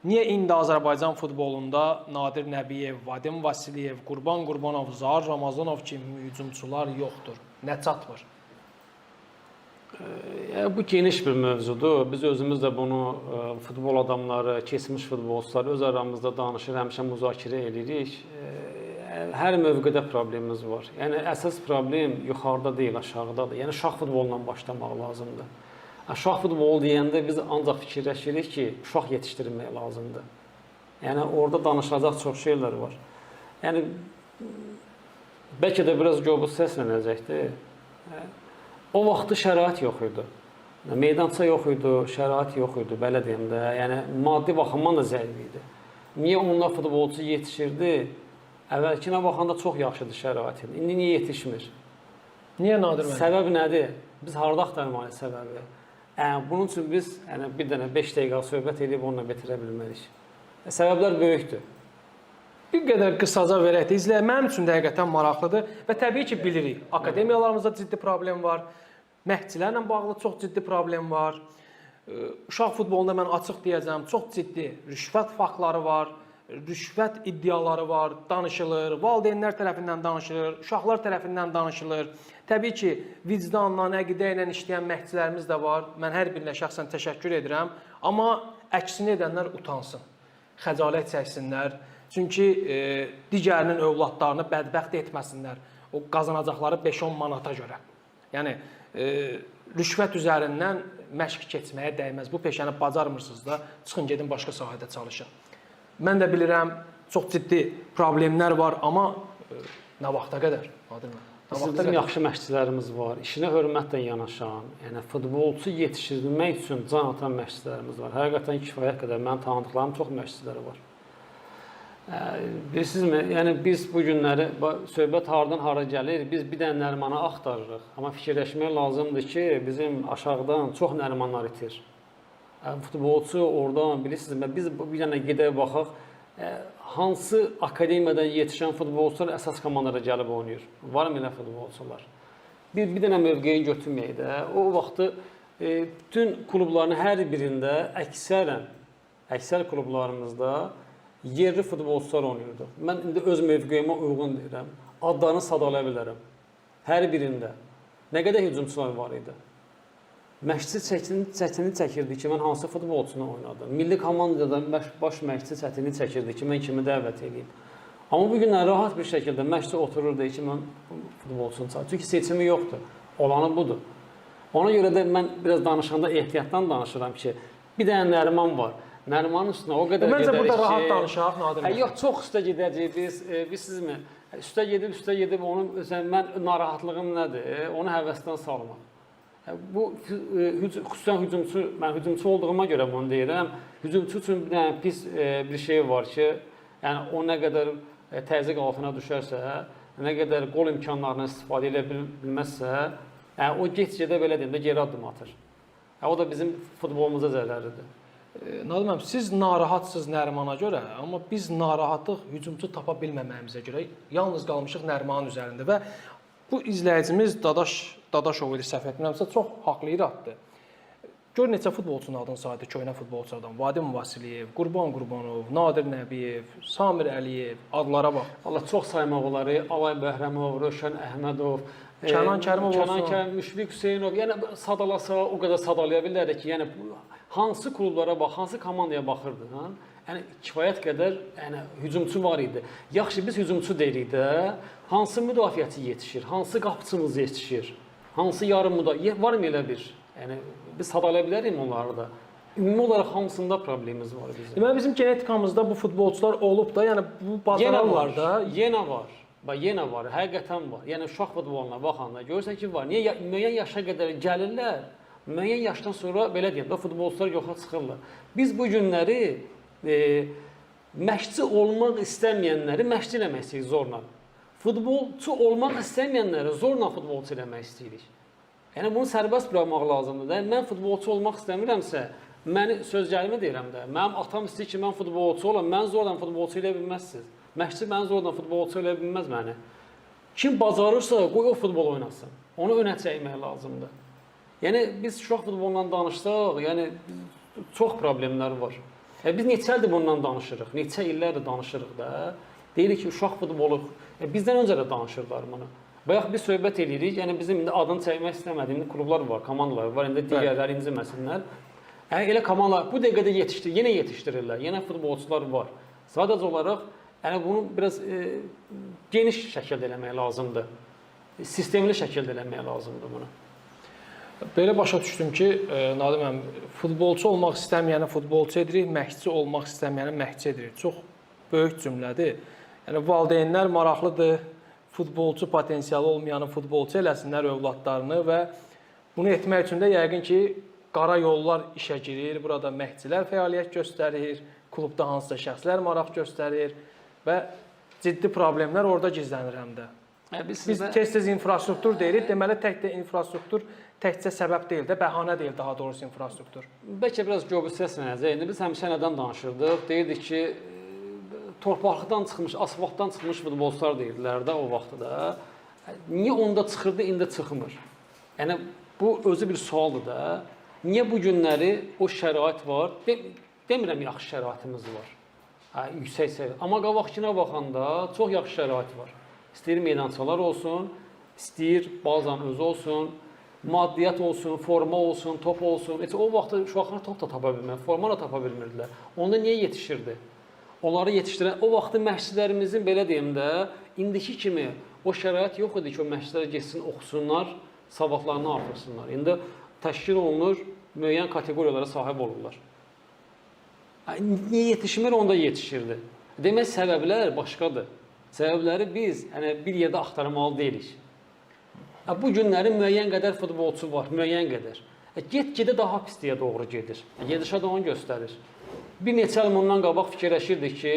Niyə indi Azərbaycan futbolunda Nadir Nəbiyev, Vadim Vasilyev, Qurban Qurbanov, Zaur Ramazanov kimi hücumçular yoxdur? Nə çatmır? Yəni bu geniş bir mövzudur. Biz özümüz də bunu futbol adamları, keçmiş futbolçular öz aramızda danışır, həmişə müzakirə eləyirik. Hər mövqedə problemimiz var. Yəni əsas problem yuxarıda deyil, aşağıdadır. Yəni uşaq futbolundan başlamaq lazımdır. Uşaq futbolu deyəndə biz ancaq fikirləşirik ki, uşaq yetişdirmək lazımdır. Yəni orada danışılacaq çox şeylər var. Yəni bəlkə də biraz qobud səslənəcəkdi. O vaxtı şərait yox idi. Meydança yox idi, şərait yox idi, belə deyim də. Yəni maddi baxımdan da zəif idi. Niyə onlar futbolçu yetişirdi? Əvvəlkinə baxanda çox yaxşıdır şərait. İndi niyə yetişmir? Niyə Nadir müəllim? Səbəb nədir? Biz harda axtarmalıyıq səbəbi? Bunun üçün biz yəni bir dənə 5 dəqiqə söhbət edib onunla bitirə bilmərik. Səbəblər böyükdür. Bir qədər qısaca verək də izləyə. Mənim üçün də həqiqətən maraqlıdır və təbii ki bilirik. Akademiyalarımızda ciddi problem var. Məhdçilərlə bağlı çox ciddi problem var. Uşaq futbolunda mən açıq deyəcəm, çox ciddi rüşvət faktları var, rüşvət iddiaları var, danışılır, valideynlər tərəfindən danışılır, uşaqlar tərəfindən danışılır. Təbii ki, vicdanla, əqidə ilə işləyən məhdçilərimiz də var. Mən hər birinə şəxsən təşəkkür edirəm, amma əksini edənlər utansın, xəcalət çəksinlər. Çünki digərinin övladlarını bədbəxt etməsinlər o qazanacaqları 5-10 manata görə. Yəni rüşvət üzərindən məşq keçməyə dəyməz. Bu peşəni bacarmırsınız da, çıxın gedin başqa sahədə çalışın. Mən də bilirəm, çox ciddi problemlər var, amma nə vaxta qədər? Nadir müəllim, nə vaxta Bizim qədər? yaxşı məşqçilərimiz var. İşinə hörmətlə yanaşan, yəni futbolçu yetişdirmək üçün can atan məşqçilərimiz var. Həqiqətən kifayət qədər mənim tanıdıqlarım çox məşqçiləri var. Bilirsinizmi? Yəni biz bu günləri söhbət hardan hara gəlir? Biz bir dənə Nərimanı axtarırıq. Amma fikirləşmək lazımdır ki, bizim aşağıdan çox Nərimanlar itir. Futbolçu oradan bilirsinizmi? Biz bir dənə gedək baxaq, hansı akademiyadan yetişən futbolçular əsas komandada gəlib oynayır? Varmı elə futbolçular? Bir dənə mövqeyi götürməyək də. O vaxtı bütün klubların hər birində əksər klublarımızda yerli futbolçular oynayırdı. Mən indi öz mövqeyimə uyğun deyirəm. Adlarını sadalaya bilərəm. Hər birində. Nə qədər hücumçular var idi. Məşqçi çətinlik çəkirdi ki, mən hansı futbolçunu oynadım. Milli komandada baş məşqçi çətinlik çəkirdi ki, mən kimi dəvət edeyim. Amma bu günlər rahat bir şəkildə məşqçi oturur deyir ki, mən futbolçunu çağırıram. Çünki seçimi yoxdur. Olanı budur. Ona görə də mən biraz danışanda ehtiyatdan danışıram ki, bir dənə Nəriman var. Nərimanın üstünə o qədər Məncə gedərik burada rahat ki, danışaq Nadir müəllim. Yox, çox üstə gedəcəyik biz. Bilirsinizmi? Üstə gedib onu məsələn mən narahatlığım nədir? Onu həvəsdən salmaq. Bu xüsusən hücumçu, mən hücumçu olduğuma görə bunu deyirəm. Hücumçu üçün bir dənə pis bir şey var ki, yəni o nə qədər təzyiq altına düşərsə, nə qədər qol imkanlarından istifadə edə bilməzsə, yəni o get-gedə belə deyim də geri addım atır. O da bizim futbolumuza zərəridir. Nadir müəllim, siz narahatsınız Nərimana görə, amma biz narahatıq hücumçu tapa bilməməyimizə görə yalnız qalmışıq Nərimanın üzərində və bu izləyicimiz Dadaşov idi səhv etmirəmsə, çox haqlı iraddır. Gör neçə futbolçunun adını saydı, köhnə futbolçulardan. Vadim Vasilyev, Qurban Qurbanov, Nadir Nəbiyev, Samir Əliyev, adlara bax. Allah çox saymaq olar. Alay Bəhrəmov, Rövşən Əhmədov, Kənan Kərimov Kənan olsun. Kərimov, Müşfiq Hüseynov. Yəni sadalasa o qədər sadalaya bilərik ki, yəni hansı klublara bax, hansı komandaya baxırdın, ha? Yəni kifayət qədər yəni hücumçu var idi. Yaxşı biz hücumçu deyirik də, hansı müdafiəçi yetişir, hansı qapıçımız yetişir, hansı yarım müdafiə var mı elə bir? Yəni biz sadalaya bilərik onları da. Ümumi olaraq hamısında problemimiz var bizim. Deməli bizim genetikamızda bu futbolçular olub da, yəni bu bacararlar da. Yenə var. Bax yenə var, həqiqətən var. Yəni uşaq futboluna baxanda görürsən ki, var. Niyə müəyyən yaşa qədər gəlirlər? Müəyyən yaşdan sonra belə deyim də futbolçular yoxa çıxırlar. Biz bu günləri məşqçi olmaq istəməyənləri məşqçi eləmək istəyirik zorla. Futbolçu olmaq istəməyənləri zorla futbolçu eləmək istəyirik. Yəni bunu sərbəst buraxmaq lazımdır da. Mən futbolçu olmaq istəmirəmsə, məni söz gəlimi deyirəm də. Mənim atam istəyir ki, mən futbolçu olam. Mən zorla futbolçu eləyə bilməzsiniz. Məşqçi məni zorla futbolçu eləyə bilməz məni. Kim bacarırsa, qoy o futbol oynasın. Onu önə çəkmək lazımdır. Yəni biz uşaq futbolundan danışsaq, yəni çox problemlər var. Biz neçə ildir bundan danışırıq? Neçə illərdir danışırıq da. Deyirik ki, uşaq futbolu bizdən öncə də danışırdılar bunu. Bayaq biz söhbət eləyirik. Yəni bizim indi adını çəkmək istəmədiyimiz klublar var, komandalar var. İndi digərləri inciməsinlər. Yəni elə komandalar bu dəqiqədə yetişdir, yenə yetişdirirlər. Yenə futbolçular var. Sadəcə olaraq yəni bunu biraz geniş şəkildə eləmək lazımdır. Sistemli şəkildə eləmək lazımdır bunu. Belə başa düşdüm ki, Nadir müəllim, futbolçu olmaq istəməyəni futbolçu edirik, məşqçi olmaq istəməyəni məşqçi edirik. Çox böyük cümlədir. Yəni valideynlər maraqlıdır, futbolçu potensialı olmayanı futbolçu eləsinlər övladlarını və bunu etmək üçün də yəqin ki, qara yollar işə girir. Burada məşqçilər fəaliyyət göstərir, klubda hansısa şəxslər maraq göstərir və ciddi problemlər orada gizlənir həm də. Biz tez-tez infrastruktur deyirik. Deməli tək də infrastruktur təkcə səbəb deyil də, bəhanə deyil daha doğrusu infrastruktur. Bəlkə biraz göbü səslənəcək. İndi biz həmişə nədən danışırdıq? Deyirdik ki, torpaqlıqdan çıxmış, asfaltdan çıxmış futbolçular deyirdilər də o vaxtı da. Niyə onda çıxırdı, indi çıxmır? Yəni bu özü bir sualdır da. Niyə bu günləri o şərait var? Demirəm yaxşı şəraitimiz var. Hə, yüksək səviyyə. Amma qabaqkına baxanda çox yaxşı şərait var. İstəyir meydançalar olsun, istəyir bazanın özü olsun, maddiyyat olsun, forma olsun, top olsun. Heç o vaxt uşaqlar top da tapa bilmir, forma da tapa bilmirdilər. Onda niyə yetişirdi? Onları yetişdirən o vaxtı məşqçilərimizin belə deyim də, indiki kimi o şərait yox idi ki, o məşqçilər getsin, oxusunlar, savadlarını artırsınlar. İndi təşkil olunur, müəyyən kateqoriyalara sahib olurlar. Niyə yetişmir, onda yetişirdi. Demək səbəblər başqadır. Səbəbləri biz yəni bir yerdə axtarmalı deyilik. Bu günləri müəyyən qədər futbolçu var, müəyyən qədər. Get-gedə daha pisliyə doğru gedir. Gedişat onu göstərir. Bir neçə il bundan qabaq fikirləşirdik ki,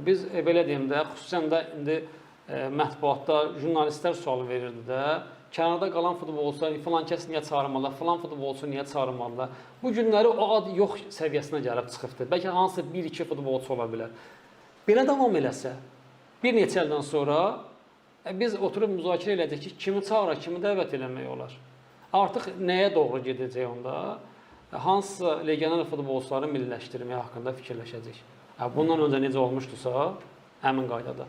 biz belə deyim də, xüsusən də indi mətbuatda jurnalistlər sual verirdi də, kənarda qalan futbolçular filan kəs niyə çağırmalılar, filan futbolçu niyə çağırmalılar. Bu günləri o ad yox səviyyəsinə gəlib çıxıbdır. Bəlkə hansısa 1-2 futbolçu ola bilər. Belə davam eləsə, bir neçə ildən sonra biz oturub müzakirə eləyəcək ki, kimi çağıraq, kimi dəvət eləmək olar. Artıq nəyə doğru gedəcək onda? Hansısa legioner futbolçuları milliləşdirmək haqqında fikirləşəcək. Bundan öncə necə olmuşdusa, həmin qaydada.